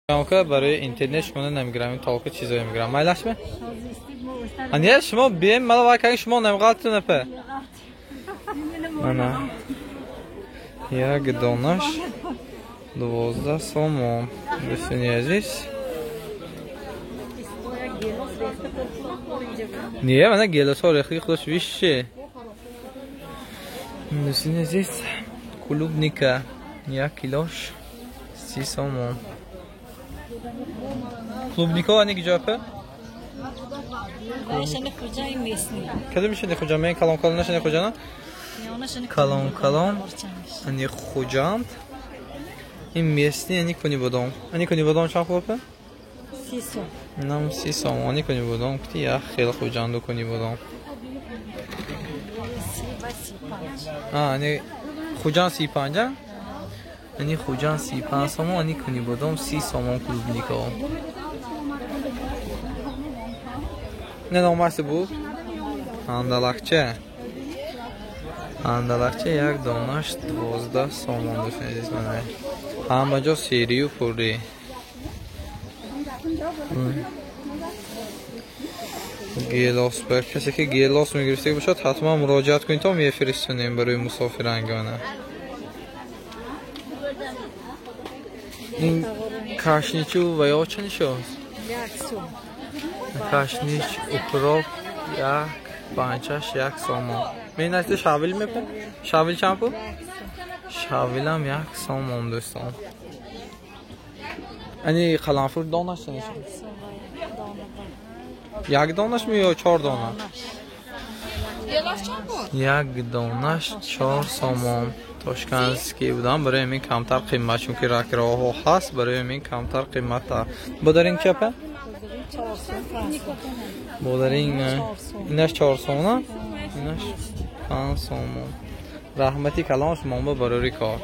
Барои интернет шумо намегирам, ин толка чизое мегирам. Майлашме? Не, шумо бием, мала вай каги шумо намеғалтун апа. Ана. Як донаш 12 сомон. Дӯстони азиз. Не, мана гелосҳо рехти худаш вище. Дӯстони азиз, клубника 1 килош 30 сомон. Клубника ани киҷо апа? Кадом мешани хуҷа? Мен калон калон нашани хуҷана? Калон калон ани хуҷанд. Ин местни ани куни бодом. Ани куни бодом чанд пул апа? 30 сом. Нам 30 сом. Ани куни бодом кути як хел хуҷанду куни бодом. Ани хуҷанд 35? Ани хуҷанд 35 сомон, ани куни бодом 30 сомон клубника. Не номаси бу? Андалакча. Андалакча як донаш 12 сомон, дӯстони азиз мана. Ҳама ҷо серию пурӣ. Гелос ба касе ки гелос мегирифтаг бошад, ҳатман муроҷиат кунед, то мефиристонем барои мусофирангона. Ин кашничу ва ё чӣ нишост? Кашнич, укроп 1 5 1 сомон. Менашта шавил мепа? Шавил чанд пул? Шавилам 1 сомон, дӯстон. Ани қаламфур донаш чӣ нишост? Як донаш ми ё 4 дона? Як донаш 4 сомон. Тошканский будам, барои мин камтар қимат, чунки ракроҳо ҳаст, барои мин камтар қиматтар. Бодаринг чапа? Бодаринг инаш 4 сомона, инаш 5 сомон. Раҳмати калон шумо ба барори кор.